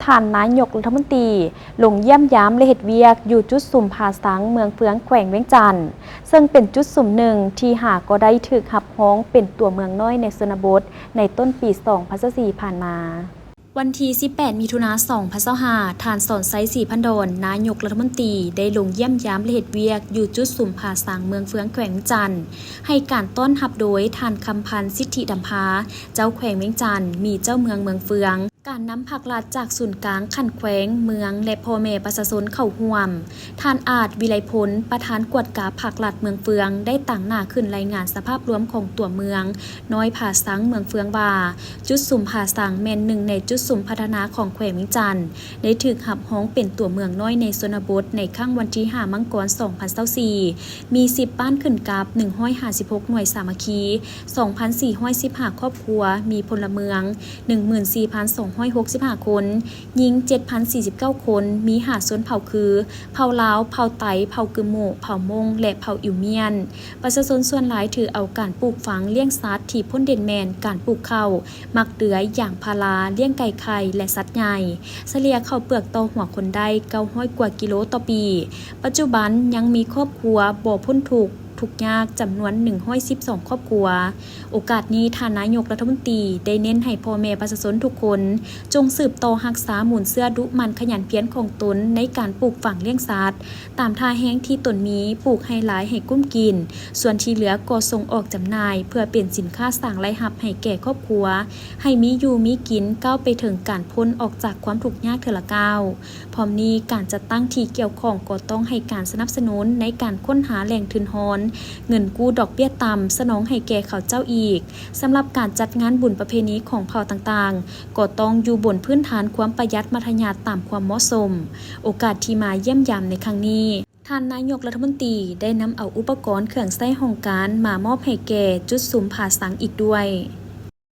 ທ່ານນາຍົກລັດຖະມົນຕີລົງຢ້ຽມຢາມ ແລະ ເຮັດວຽກຢູ່ຈຸດສຸມຜາສັງເມືອງເຟືອງ ແຂວງວຽງຈັນ, ເຊິ່ງເປັນຈຸດສຸມໜຶ່ງທີ່ຫາກໍໄດ້ຖືກຮັບຮອງເປັນຕົວເມືອງນ້ອຍໃນຊົນນະບົດໃນຕົ້ນປີສອງພັນຊາວສີ່ຜ່ານມາ. ວັນທີສິບແປດ ມິຖຸນາ ສອງພັນຊາວຫ້າ, ທ່ານ ສອນໄຊ ສີພັນດອນ ນາຍົກລັດຖະມົນຕີ ໄດ້ລົງຢ້ຽມຢາມ ແລະ ເຮັດວຽກຢູ່ຈຸດສຸມຜາສັງເມືອງເຟືອງ ແຂວງວຽງຈັນ, ໃຫ້ການຕ້ອນຮັບໂດຍທ່ານ ຄຳພັນ ສິດທິດຳພາ ເຈົ້າແຂວງວຽງຈັນ, ມີເຈົ້າເມືອງເມືອງເຟືອງ, ການນຳພາກລັດຈາກສູນກາງຂັ້ນແຂວງ, ເມືອງ ແລະ ພໍ່ແມ່ປະຊາຊົນເຂົ້າຮ່ວມ. ທ່ານ ອາດ ວິໄລພົນ ປະທານກວດກາພາກລັດເມືອງເຟືອງ ໄດ້ຕາງໜ້າຂຶ້ນລາຍງານສະພາບລວມຂອງຕົວເມືອງນ້ອຍຜາສັງເມືອງເຟືອງວ່າ, ຈຸດສຸມຜາສັງແມ່ນໜຶ່ງໃນຈຸດສຸມພັດທະນາຂອງແຂວງວຽງຈັນ, ໄດ້ຖືກຮັບຮອງເປັນຕົວເມືອງນ້ອຍໃນຊົນນະບົດໃນຄັ້ງວັນທີຫ້າ ມັງກອນ ສອງພັນຊາວສີ່, ມີສິບບ້ານຂຶ້ນກັບ ໜຶ່ງຮ້ອຍຫ້າສິບຫົກໜ່ວຍສາມັກຄີ, ສອງພັນສີ່ຮ້ອຍສິບຫ້າຄອບຄົວ, ມີພົນລະເມືອງ ໜຶ່ງໝື່ນສີ່ພັນສອງຮ້ອຍຫົກສິບຫ້າຄົນ, ຍິງ ເຈັດພັນສີ່ສິບເກົ້າຄົນ, ມີຫ້າຊົນເຜົ່າຄື ເຜົ່າລາວ, ເຜົ່າໄຕ, ເຜົ່າກຶມມຸ, ເຜົ່າມົ້ງ ແລະ ເຜົ່າອິວມຽນ. ປະຊາຊົນສ່ວນຫຼາຍຖືເອົາການປູກຝັງລ້ຽງສັດທີ່ພົ້ນເດັ່ນແມ່ນການປູກເຂົ້າ, ໝາກເດືອຍ, ຢາງພາລາ, ລ້ຽງໄກ່ໄຂ່ ແລະ ສັດໃຫຍ່, ສະເລ່ຍເຂົ້າເປືອກຕໍ່ຫົວຄົນໄດ້ເກົ້າຮ້ອຍກວ່າກິໂລຕໍ່ປີ. ປັດຈຸບັນຍັງມີຄອບຄົວບໍ່ພົ້ນທຸກ ທຸກຍາກຈຳນວນໜຶ່ງຮ້ອຍສິບສອງຄອບຄົວ. ໂອກາດນີ້ ທ່ານນາຍົກລັດຖະມົນຕີໄດ້ເນັ້ນໃຫ້ພໍ່ແມ່ປະຊາຊົນທຸກຄົນ ຈົ່ງສືບຕໍ່ຮັກສາມູນເຊື້ອດຸໝັ່ນຂະຫຍັນພຽນຂອງຕົນໃນການປູກຝັງລ້ຽງສັດ, ຕາມທ່າແຮງທີ່ຕົນມີ, ປູກໃຫ້ຫຼາຍໃຫ້ກຸ້ມກິນ, ສ່ວນທີ່ເຫຼືອກໍສົ່ງອອກຈຳໜ່າຍ ເພື່ອເປັນສິນຄ້າສ້າງລາຍຮັບໃຫ້ແກ່ຄອບຄົວ, ໃຫ້ມີຢູ່ມີກິນ, ກ້າວໄປເຖິງການພົ້ນອອກຈາກຄວາມທຸກຍາກເທື່ອລະກ້າວ. ພ້ອມນີ້ ການຈັດຕັ້ງທີ່ກ່ຽວຂ້ອງກໍຕ້ອງໃຫ້ການສະໜັບສະໜູນໃນການຄົ້ນຫາແຫຼ່ງທຶນຮອນ, ເງິນກູ້ດອກເບ້ຍຕ່ຳ ສະໜອງໃຫ້ແກ່ເຂົາເຈົ້າອີກ. ສຳລັບການຈັດງານບຸນປະເພນີຂອງເຜົ່າຕ່າງໆ ກໍຕ້ອງຢູ່ບົນພື້ນຖານຄວາມປະຢັດມັດທະຍັດຕາມຄວາມເໝາະສົມ. ໂອກາດທີ່ມາຢ້ຽມຢາມໃນຄັ້ງນີ້, ທ່ານນາຍົກລັດຖະມົນຕີໄດ້ນຳເອົາອຸປະກອນເຄື່ອງໃຊ້ຫ້ອງການມາມອບໃຫ້ແກ່ຈຸດສຸມຜາສັງອີກດ້ວຍ.